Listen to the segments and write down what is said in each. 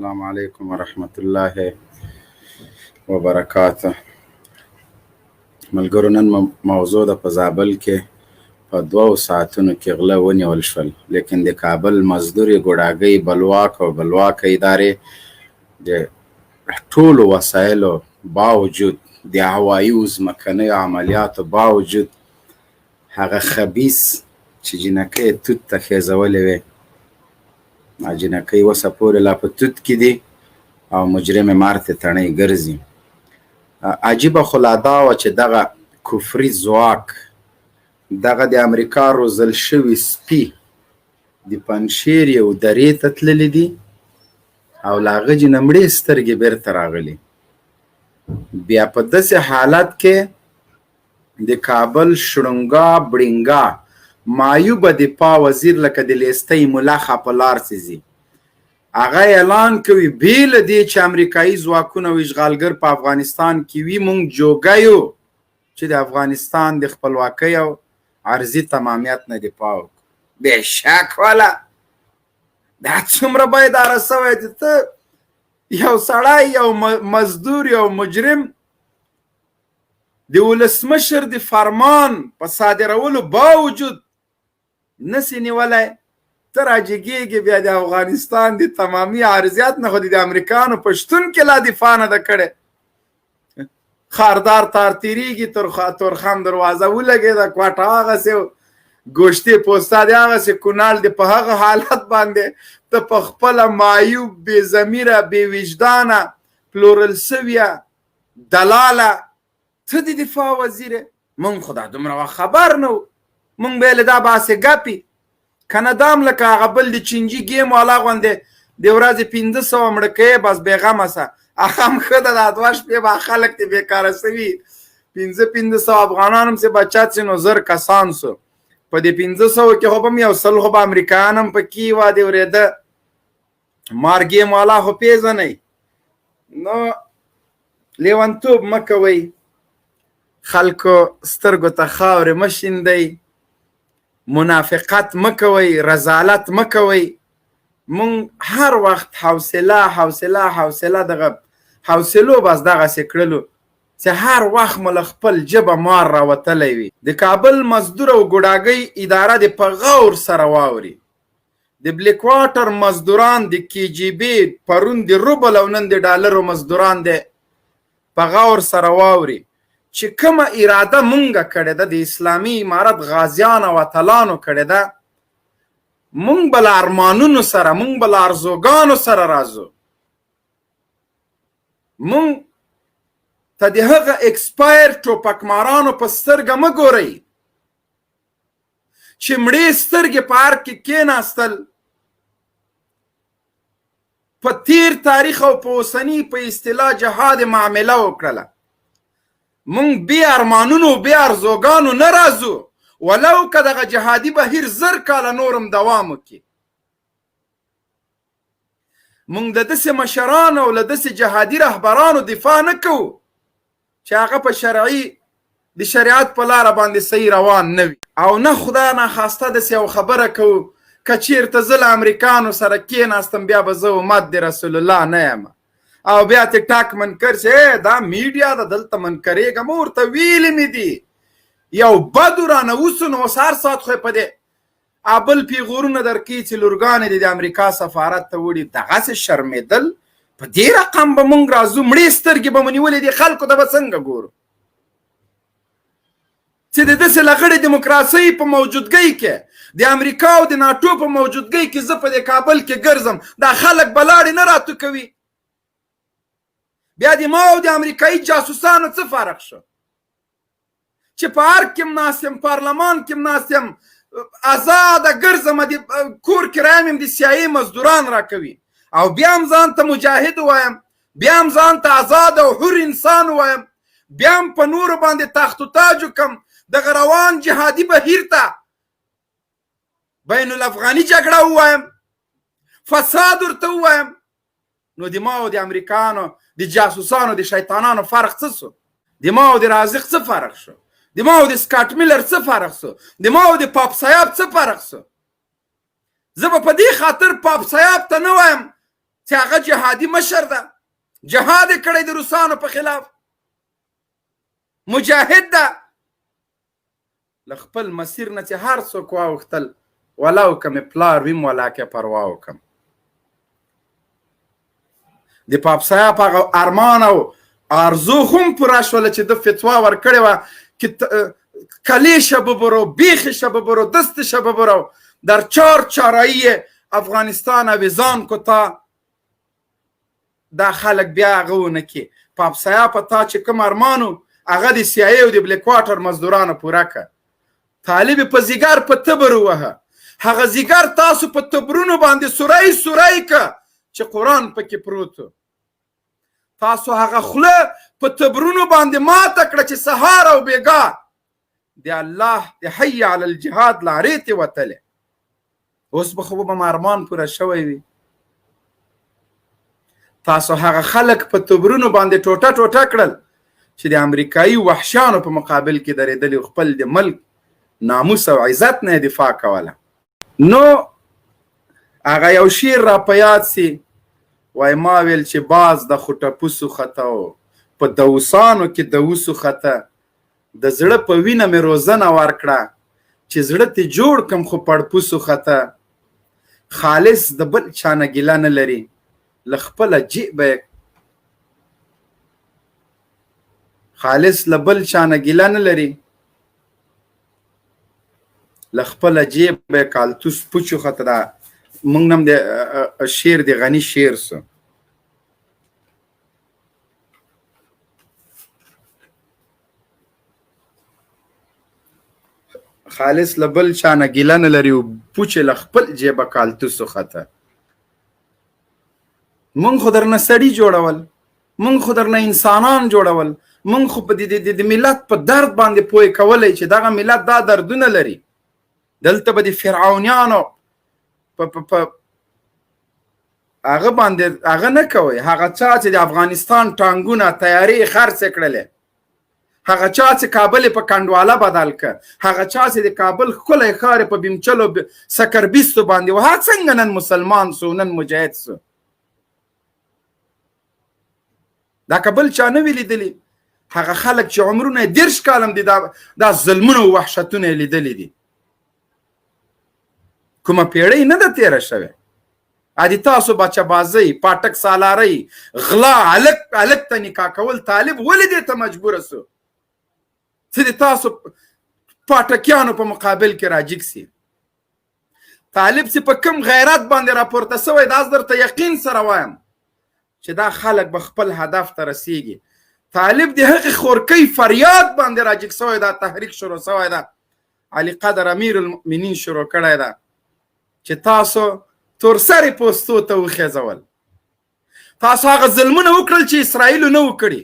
السلام علیکم ورحمت الله وبرکاته. ملګرو، نن موضوع د په زابل کې په 2 ساعتونو کې غله ونیول شول، لیکن د کابل مزدوري ګوډاګۍ بلواک او بلواکه ادارې د ټولو وسایلو باوجود، د هوایي او ځمکنیو عملیاتو باوجود، هغه خبیث چې جینکۍ توت ته خېزولې وې، جینکۍ اوسه پورې لا په توت کې دي او مجرم مارته تڼۍ ګرځي. عجیبه خو لا دا وه چې دغه کفري ځواک، دغه د امریکا روزل شوي سپي د پنجشیر یو درې ته تللي دي او له هغه جینه مړې سترګې بیرته راغلي. بیا په داسې حالت کې د کابل شړنګا بړنګا معیوبه دفاع وزیر، لکه د لیستۍ ملخه په لار څه ځي، هغه اعلان کوي بې له دې چې امریکایي ځواکونه او اشغالګر په افغانستان کې وي، مونږ جوګه یو چې د افغانستان د خپلواکۍ او ارضي تمامیت نه دفاع وکړو. بېشک والا دا څومره باید سوی چې ته یو سړی، یو مزدور، یو مجرم د ولسمشر د فرمان په صادرولو باوجود نسی نیولای، ته راجګېږي بیا د افغانستان د تمامي عارضیت نه، خو د امریکانو په شتون کې لا دفاع نه ده کړې. خاردار تار تیریږي، تر تورخم دروازه ولګېده، کوټه هغسې، ګوشتې پوسته دی هغسې، کونړ دی په هغه حالت باندې، ته په خپله معیوب، بې ضمیره، بې وجدانه، پلورل سویه دلاله، ته د دفاع وزیر. مونږ خو دا دومره خبر نه وو، مونږ به له دا باسې ګپي کنه دام لکه هغه بل د چینجي ګیم والا غوندې د ورځې 500 مړه کوې، بس بېغمه سه. هغه هم ښه ده، دا 2 شپې به خلک دې بېکاره سوي. 500-500 افغانان هم چې بچت سي نو 1000 کسان سو. په دې 500 کې خو به هم یو 100 خو به امریکایان هم پکې وه. دې ورېده مار ګیم والا خو پېژنئ. نو لیونتوب مه کوئ، خلکو سترګو ته خاورې مه شیندئ، منافقت مه کوئ، رذالت مه کوئ. مونږ هر وخت حوصله، حوصله، حوصله، دغه حوصلو بس دغسې کړلو چې هر وخت مو له خپل جبه مار راوتلی وي. د کابل مزدور او ګوډاګۍ اداره دې په غور سره واوري. د بلیک واټر مزدوران، د کی جی بي، پرون د روبل او نن د ډالرو مزدوران دې په غور سره واوري چې کومه اراده مونږه کړې ده، د اسلامي امارت غازیان او اتلانو کړې ده، مونږ به له ارمانونو سره، مونږ به له ارزوګانو سره راځو. مونږ ته د هغه expire ټوپکمارانو په سترګه مه ګورئ چې مړې سترګې په ارګ کې کېناستل، په تیر تاریخ او په اوسني په اصطلاح جهاد معامله وکړله. مونږ بې ارمانونو، بې ارزوګانو نه راځو، ولو که دغه جهادي بهیر 1000 کاله نورم دوام وکړي. مونږ د داسې مشرانو او له داسې جهادي رهبرانو دفاع نه کوو چې هغه په شرعي د شریعت په لاره باندې صحیح روان نه وي، او نه خدای ناخواسته داسې یو خبره کوو که چیرته زه له امریکانو سره کېناستم، بیا به زه امت د رسول الله نه یم. او بیا ته ټاک منکر چې دا میډیا ده، دلته منکرېږم. ورته ویلي مې دي، یو بد رانه وسو نو اوس هر ساعت خو په دې ابل پیغورونه درکې چې لورګانې دې د امریکا سفارت ته وړي. دغسې شرمېدل په دې رقم به مونږ راځو، مړې سترګې به مو نیولې دي، خلکو ته به څنګه ګورو چې د داسې لغړې دیموکراسۍ په موجودګۍ کې، د امریکا او د ناټو په موجودګۍ کې زه په دې کابل کې ګرځم، دا خلک به لاړې نه راتو کوي؟ بیا د ما او د امریکایي جاسوسانو څه فرق شو چې په ارګ کې ناست یم، پارلمان کې ناست یم، ازاده ګرځم، د کور کرایه مې د سیایې مزدوران راکوي، او بیا هم ځان ته مجاهد وایم، بیا هم ځان ته ازاد او حر انسان وایم، بیا هم په نورو باندې تاخت و تاج وکم، دغه روان جهادي بهیر ته بین الافغاني جګړه ووایم، فساد ورته ووایم؟ نو د ما او د امریکانو د جاسوسانو، د شیطانانو فرق څه سو؟ د ما او د رازق څه فرق شو؟ د ما او د سکاټ میلر څه فرق سو؟ د ما او د پاپ سیاب څه فرق سو؟ زه به په دې خاطر پاپ سیاب ته نه وایم. چې هغه جهادي مشر ده، جهاد یې کړی د روسانو په خلاف، مجاهد ده. له خپل مسیر نه چې هر څوک واوښتل، ولو که مې پلار ویم ولاکه پروا وکم. د پاپسایا په هغه ارمان او آرزو هم پوره شوله چې ده فتوا ورکړې وه چې کلیشه ببرو، بیخشه ببرو، دستشه ببرو، در چار چارایی افغانستان اویزان کو تا دا خلک بیا هغه ونه کړي. پاپسایا په تا چې کوم ارمان و هغه د سي آی او د بلیک واټر مزدورانو پوره کړه. طالب په ځیګر په تبر ووهه، هغه ځیګر تاسو په تبرونو باندې سوری سوری که چې قرآن پکې پروت و. تاسو هغه خوله په تبرونو باندې ماته کړه چې سهار او بیګا د الله د حی علی الجهاد لارې ته وتلې. اوس به خو به ارمان پوره شوی وي. تاسو هغه خلک په تبرونو باندې ټوټه ټوټه کړل چې د امریکایي وحشیانو په مقابل کې درېدلي او خپل د ملک ناموس او عزت نه دفاع کوله. نو هغه یو شعر را په یاد سي، وای ما ویل چې باز د خټپوسو خطه و، په دوسانو کې دوسو خطه، د زړه په وینه مې روزنه ورکړه چې زړه ته جوړ کم خو پړپوسو خطه. خالص د بل چا نه ګیله نه لري، له خپله جیبه خالص له بل چا نه ګیله نه لري، له خپله جیبه کالتوس پوچو خطه. دا مونږ نم د شعر د غني شعر سو. خالص له بل چا نه ګیله نه لري او پوچې له خپل جیبه کالتوسو خطه. مونږ خو درنه سړي جوړول، مونږ خو درنه انسانان جوړول، مونږ خو په د ملت په درد باندې پوه کولی چې دغه ملت دا دردونه لري. دلته به د فرعونیانو په هغه باندې هغه نه کوئ. هغه چا چې د افغانستان ټانګونه تیارې خرڅې کړلې، هغه چا چې کابل په کنډواله بدل کړ، هغه چا چې د کابل ښکلی ښار په بیمچلو سکربیستو باندې وه، څنګه نن مسلمان سو، نن مجاهد سو؟ دا که بل چا نه وي لیدلي، هغه خلک چې عمرونه یې 30 کاله هم دي دا ظلمونه او وحشتونه یې لیدلي دي، کومه پیړۍ نه ده تېره شوې. ادي تاسو بچه بازۍ، پاټک سالارۍ، غلا، هلک ته نکاح کول، طالب ولې دې ته مجبوره سو چې د تاسو پاټکیانو په مقابل کې راجیګ سي؟ طالب چې په کوم غیرت باندې راپورته سوی، دا زه درته یقین سره وایم چې دا خلک به خپل هدف ته رسیږي. طالب د هغې خورکۍ فریاد باندې راجیګ سوی، دا تحریک شروع سوی ده، علي قدر امیر المؤمنین شروع کړی ده چې تاسو تورسرې پوستو ته وخېزول، تاسو هغه ظلمونه وکړل چې اسرائیلو نه وکړي.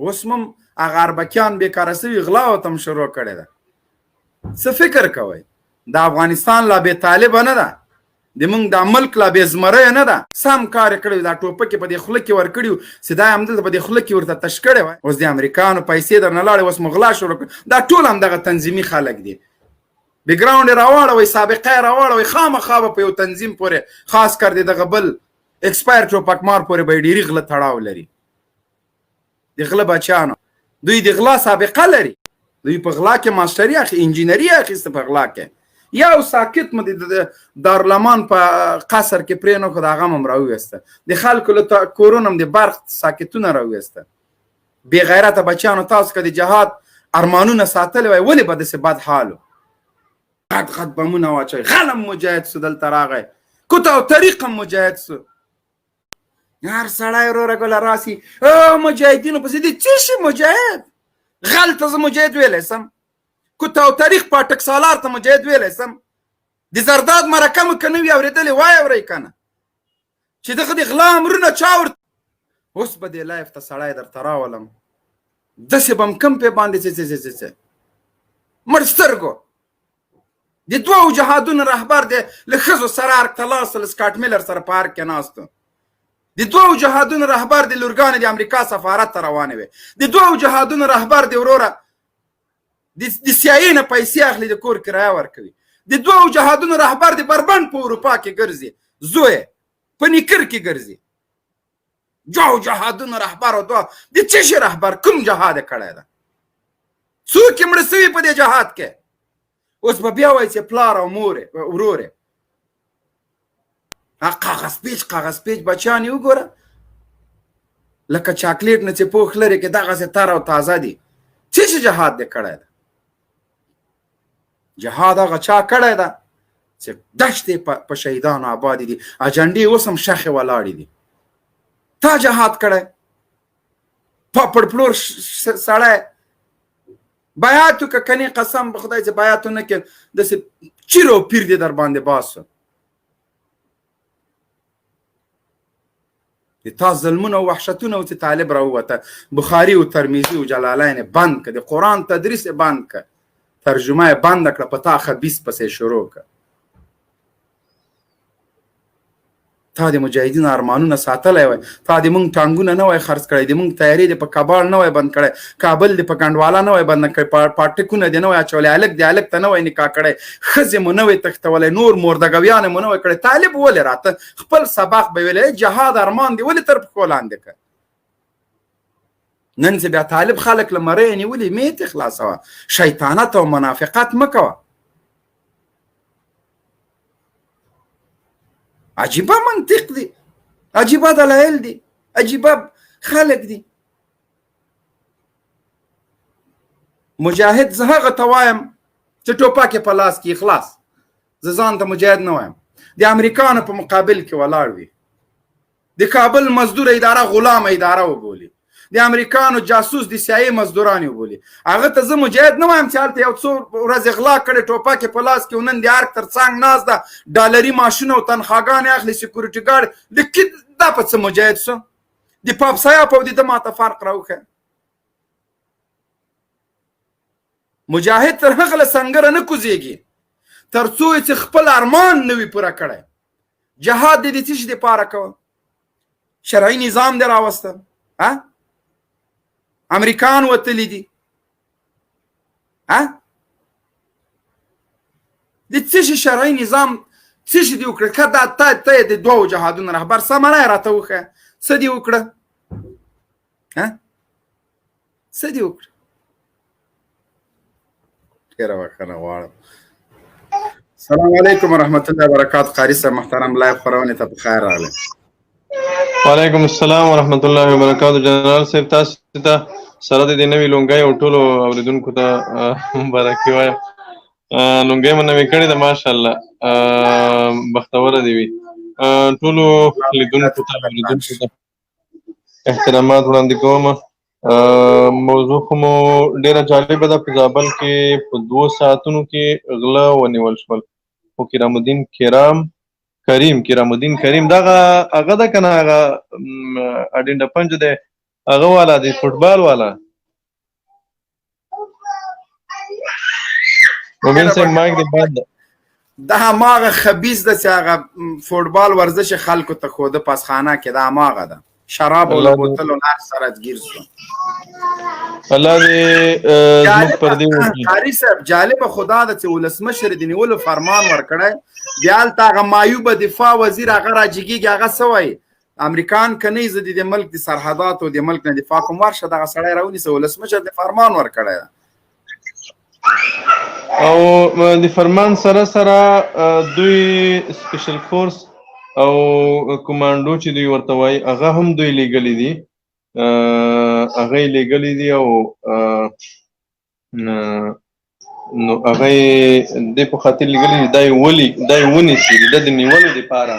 اوس هم هغه اربکیان بېکاره سوي، غلا ورته هم شروع کړې ده. څه فکر کوئ؟ د افغانستان لا بې طالبه نه ده، د موږ دا ملک لا بې زمریه نه ده. سم کار یې کړی، دا ټوپکې په دې خوله کې ورکړي وو چې دا یې همدلته په دې خوله کې ورته تش کړی وای. اوس د امریکانو پیسې درنه لاړې، اوس مو غلا شروع کړه. دا ټول همدغه تنظیمي خلک دي. بګراونډ یې راواړوئ، سابقه یې راواړوئ، خامخا به په یو تنظیم پورې، خاص کر د دغه بل اکسپایر ټوپکمار پورې به یې ډېري غله تړاو لري. د غله بچیانو دوی د غلا سابقه لري، دوی په غلا کې ماسټري اخلي، انجینري اخیسته په غلا کې. یو ساکت مو د دارلامان په قصر کې پرې نه ښود، هغه هم راوویسته. د خلکو له کورونو هم د برق ساکتونه راوویسته. بې غیرته بچیانو، تاسو که د جهاد ارمانونه ساتلی وای، ولې به داسې بد حال و؟ غټ غټ بمونه واچوي، غلم مجاهد سو، دلته راغی کوته او طریق هم مجاهد سو. هر سړی وروره ګله راسي، مجاهدینو پسې دي څه شي مجاهد؟ غل ته زه مجاهد ویلی سم، کوته او تاریخ پاټک سالار ته مجاهد ویلی سم. د زرداد مرکه مو که نه وي اورېدلې، وایورئ که نه چې دغه د غلا امرونه چا ورته. اوس به دې live ته سړی درته راولم، داسې به هم کم پې باندې څه څه څه څه مړ سترګو. د دوو جهادونو رهبر دی، له ښځو سره ارګ ته لاړ سو، له سکاټ میلر سره په ارګ کې ناست و. د دوو جهادونو رهبر دی، لورګانې د امریکا سفارت ته روانې وې. د دوو جهادونو رهبر دی وروره د سي آی نه پیسې اخلي، د کور کرایه ورکوي. د دوو جهادونو رهبر د بربند په اروپا کې ګرځي، زوی په نیکر کې ګرځي. دوو جهادونو رهبر او دوه د څه شي رهبر، کوم جهاد یې کړی ده؟ څوک یې مړه سوي په دې جهاد کې؟ اوس به بیا وایي چې پلار او مور یې ورور یې. کاغذ پیچ کاغذ پیچ بچیان یې وګوره، لکه چاکلیټ نه چې پوښ لري کې دغسې تر او تازه دي. څه شي جهاد دې کړی ده؟ جهاد هغه چا کړی ده چې دښتې په شهیدانو آبادې دي، اجنډې اوس هم شخې ولاړې دي. تا جهاد کړی، پاپړ پلور سړی بیعت وکړه، کنې قسم به خدای چې بیعت ونه کړې داسې چیر او پیر دې در باندې باسو. د تا ظلمونه او وحشتونه و چې طالب راووته، بخاري او ترمیزي او جلالین یې بند کړه، د قرآن تدریس یې بند کړه، ترجمه یې بنده کړه، په تا خبیث پسې شروع کړه. تا د مجاهدینو ارمانونه ساتلی وای، تا د مونږ ټانګونه نه وای خرڅ کړی، د مونږ تیارې دې په کباړ نه وای بند کړی، کابل دې په کنډواله نه وای بند کړی، پاټکونه دې نه وای اچولی، هلک دې هلک ته نه وای نکاح کړی، ښځې مو نه وای تښتولی، نور مردګویانې مو نه وای کړی. طالب ولې راته خپل سبق به ویلی، جهاد ارمان دې ولې تر پښو لاندې کړ؟ نن چې بیا طالب خلک له مریه نیولي، مې ترې خلاصوه، شیطانت او منافقت مه کوه. عجیبه منطق دی، عجیبه دلایل دي، عجیبه خلک دي. مجاهد زه هغه ته وایم چې ټوپک یې په لاس کې خلاص، زه ځان ته مجاهد نه وایم. د امریکانو په مقابل کې ولاړ وي، د کابل مزدور اداره غلامه اداره وبولي، د امریکانو جاسوس د سیایې مزدوران یې وبولي. هغه ته زه مجاهد نه وایم چې هلته یو څو ورځې غلا کړې، ټوپک یې په لاس کې، نن د ارګ تر څنګ ناست ده، ډالري معاشونه او تنخواګانې اخلي، security guard د دا په څه مجاهد سو؟ د پاپ سیاپ او د ده ماته فرق راوښیه. مجاهد تر هغه له سنګره نه کوزېږي تر څو یې چې خپل ارمان نه وي پوره کړی. جهاد دې د څه شي دپاره کوه؟ شرعي نظام دې راوسته، ها؟ امریکان وتلي دي، ها؟ د څه شي شرعي نظام څه شي دې وکړه؟ که دا ته د دوو جهادونو رهبر سمره یې راته وښیه، څه دې وکړه؟ ها؟ څه دې وکړه؟ ډېره بښنه غواړم. السلام علیکم ورحمت الله وبرکات. قاري صاحب محترم، live خپرونې ته په خیر راغلی. وعلیکم السلام ورحمت الله وبرکاتو. جنرال صاحب، تاسو ته سره د دې نوې لونګۍ او ټولو اورېدونکو ته مبارکي وایم. لونګۍ مو نوې کړې ده، ماشاءالله، بختوره دې وي. ټولو لیدونکو ته اورېدونکو ته احترامات وړاندې کوم. موضوع خو مو ډېره جالبه ده. په زابل کې په 2 ساعتونو کې غله ونیول شول، خو کرام الدین کریم کرام الدین کریم دغه هغه ده که نه، هغه اډینډه پنج دی، هغه والا دی، فوټبال والا. مبین صاحب مایک دې بند ده. دا هماغه خبیث ده چې هغه فوټبال ورزش خلکو ته ښوده پسخانه کې، دا هماغه ده، شراب او له بوتلو لار سره ګیر شو. الله دې زموږ پر دې وکړي. قاري صاحب، جالبه خدا ده چې ولسمشر د نیولو فرمان ورکړی، بیا هلته هغه معیوبه دفاع وزیر هغه راجګېږي، هغه څه وایي؟ امریکان که نه زه د ملک د سرحداتو د ملک نه دفاع کوم، ورشه دغه سړی راونیسه، ولسمشر د فرمان ورکړی ده. او د فرمان سره سره دوی special force او کمانډو چې دوی ورته وایي هغه هم دوی لیږلي دي، هغه یې لیږلي دي. او نو هغه یې دې په خاطر لیږلي دي، دا یې ونیسي، د ده د نیولو دپاره.